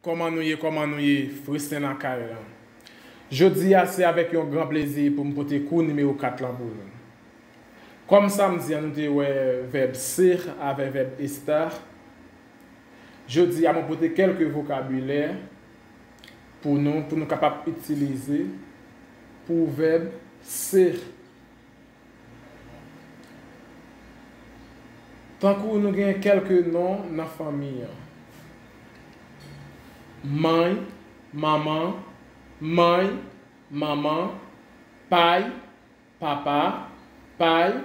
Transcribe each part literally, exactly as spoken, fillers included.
Kòman nou ye, kòman nou ye, Freslin lakay lan. Jodi a, se avèk yon gran plezi pou m pote kou nimewo kat lan pou nou. Kòm samdi a, nou te wè vèb ser avè vèb estar. Jodi a, mwen pote kèlke vokabilè pou nou, pou nou kapab itilize pou vèb ser. Tankou nou gen kèlke non nan fanmi an. Mann, manman, mann, manman, pay, papa, pay,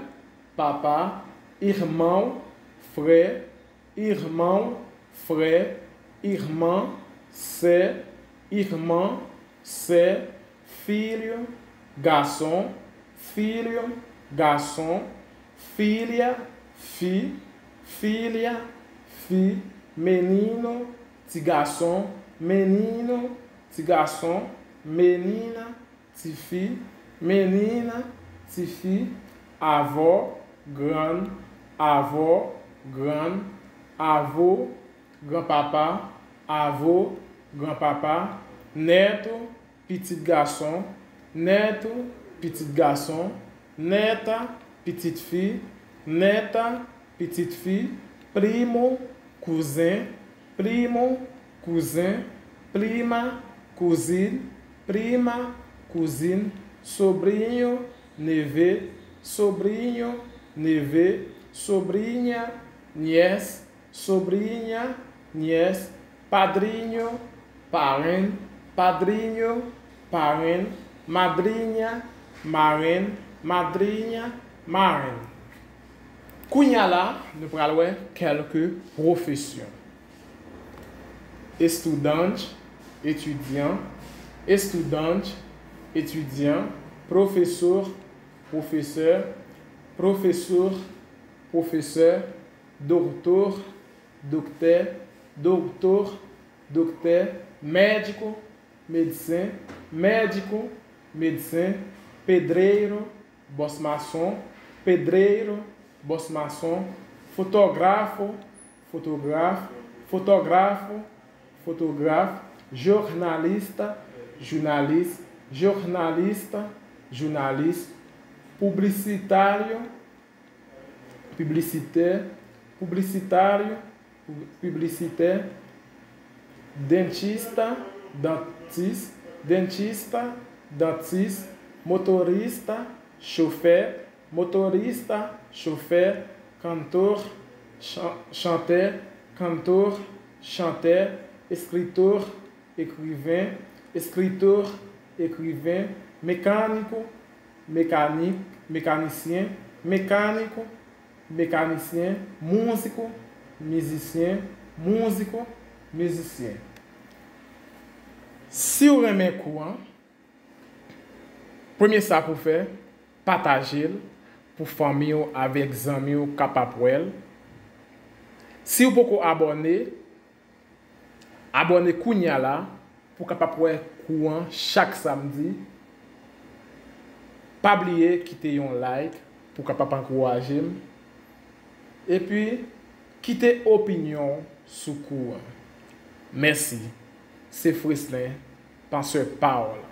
papa, irmão, frè, irmão, frè, irmã, sè, irmã, sè, filho, gason, filho, gason, filha, fi, filha, fi, menino, ti gason, menino, ti gason, menina, tifi, menina, tifi, avó, gran, avó, gran, avô, granpapa, avô, granpapa, neto, pitit gason, neto, pitit gason, neta, pitit fi, neta, pitit fi, primo, kouzen, primo, kouzen, prima, kouzin, prima, kouzin, sobrinho, neve, sobrinho, neve, sobrinha, nièce, sobrinha, nièce, padrinho, parenn, padrinho, parenn, madrinha, marenn, madrinha, marenn. Kounye a la, nou pral wè kèlke pwofesyon. Estudante, etidyan, estudante, etidyan, professor, pwofesè, professor, pwofesè, doutor, doktè, doutor, doktè, médico, medsen, médico, medsen, pedreiro, bòs mason, pedreiro, bòs mason, fotógrafo, fotograf, fotógrafo, fotograf, jornalista, jounalis, jornalista, jounalis, publicitário, publicité, publicitário, publicité, dentista, dantis, dentista, dantis, motorista, chofè, motorista, chofè, cantor, chan- chantè, cantor, chantè, escritor, ekriven, escritor, ekriven, mecânico, mekanik, mekanisyen, mecânico, mekanisyen, músico, mizisyen, músico, mizisyen. Si w renmen kou an, premye sa pou fè, pataje l pou fanmi w avèk zanmi w kapab wè l. Si w poko abòne, abòne kounye a la pou w kapab wè kou an chak samdi. Pa bliye kite yon like pou w kapab ankouraje m. Epi, kite opinyon w sou kou an. Mèsi. Se Freslin, pansè pawòl.